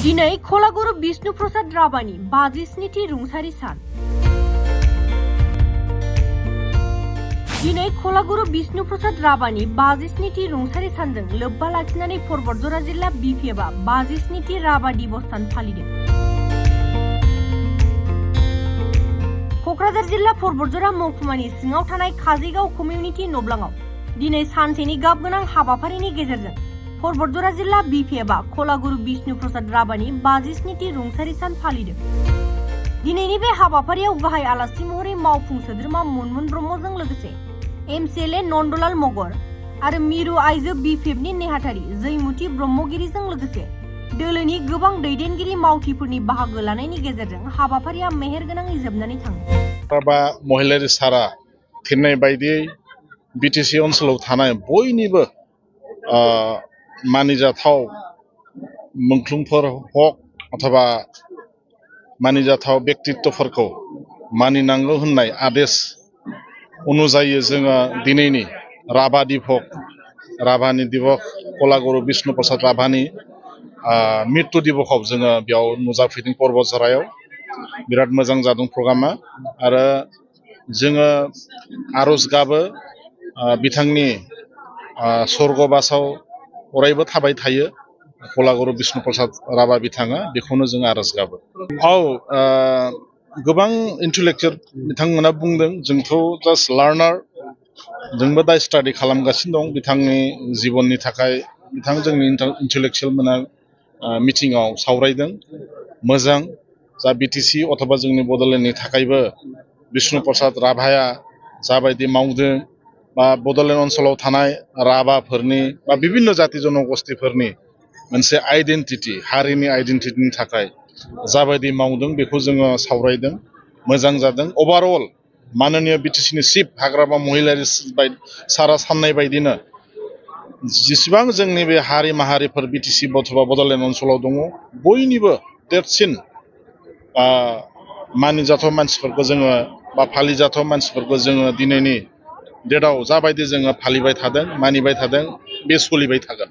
दिनै कलागुरु विष्णु प्रसाद राभानि 57थि रुंसारि सान। दिनै कलागुरु विष्णु प्रसाद राभानि 57थि रुंसारि सानजों लोब्बा लाखिनानै बड'सा जिल्ला बिपिएफआ 57थि राभा दिवस सान फालिदों। क'क्राझार जिल्ला बड'सा महकुमानि सिङाव थानाय काजोलगाव कमिउनिटि नब्लाङाव दिनै सानसेनि गाबगोनां हाबाफारिनि गेजेरजों बड'सा जिल्ला बिपिएफआ कलागुरु विष्णु प्रसाद राभानि 57थि रुंसारि सान फालिदों। दिनैनि बे हाबाफारियाव गाहाय आलासि महरै मावफुं सोद्रोमा मनमोन ब्रह्मजों लोगोसे एमसिएलए नन्दलाल मगर आरो मिरु आइजो बिपिएफनि नेहाथारि जयमुति ब्रह्मगिरिजों लोगोसे दोलोनि गोबां दैदेनगिरि मावथिफोरनि बाहागो लानायनि गेजेरजों हाबाफारिया मेहेरगोनाङै जोबनानै थाङो। राभा महिलारि सारा थिननाय बायदियै बिटिसि ओनसोलाव थानाय बयनिबो मानिजाथाव मुंख्लंफोर हक अथवा मानिजाथाव व्यक्तित्वफोरखौ मानिनांगौ होननाय आदेश अनुजायै जोङो दिनैनि राभा दिबस राभानि दिबस कलागुरु विष्णु प्रसाद राभानि मृत्यु दिबसआव जोङो बेयाव नुजाफैदों बड'सायाव। बिराद मोजां जादों प्रग्रामा आरो जोङो आरज गाबो बिथांनि स्वर्गबासाव अरायबो थाबाय थायो कलागुरु विष्णु प्रसाद राभा बिथाङा, बेखौनो जों आरज गाबो। गोबां इन्टेलेक्चुयेल बिथांमोना बुंदों, जोंथ' जास्ट लार्नार, जोंबो दा स्टाडि खालामगासिनो दं बिथांनि जिबननि थाखाय। बिथां जोंनि इन्टेलेक्चुयेल मोना मिटिङाव सावरायदों। मोजां जा बिटिसि अथवा जोंनि बड'लेण्डनि थाखायबो विष्णु प्रसाद राभाया जाबायदि मावदों बा बड'लेण्ड ओनसोलाव थानाय राभाफोरनि बा बिभिन्न जाति जनगोष्ठीफोरनि मोनसे आइडेन्टिटि, हारिनि आइडेन्टिटिनि थाखाय जाबायदि मावदों बेखौ जोङो सावरायदों। मोजां जादों। अभारअल माननीय बिटिसिनि चिफ हाग्रामा महिलारि सारा साननाय बायदिनो जेसेबां जोंनि बे हारि माहारिफोर बिटिसि अथवा बड'लेण्ड ओनसोलाव दङ बयनिबो देरसिन मानिजाथाव मानसिफोरखौ जोङो बा फालिजाथाव मानसिफोरखौ जोङो दिनैनि डेटआव जाबायदि जोङो फालिबाय थादों, मानिबाय थादों, बे सोलिबाय थागोन।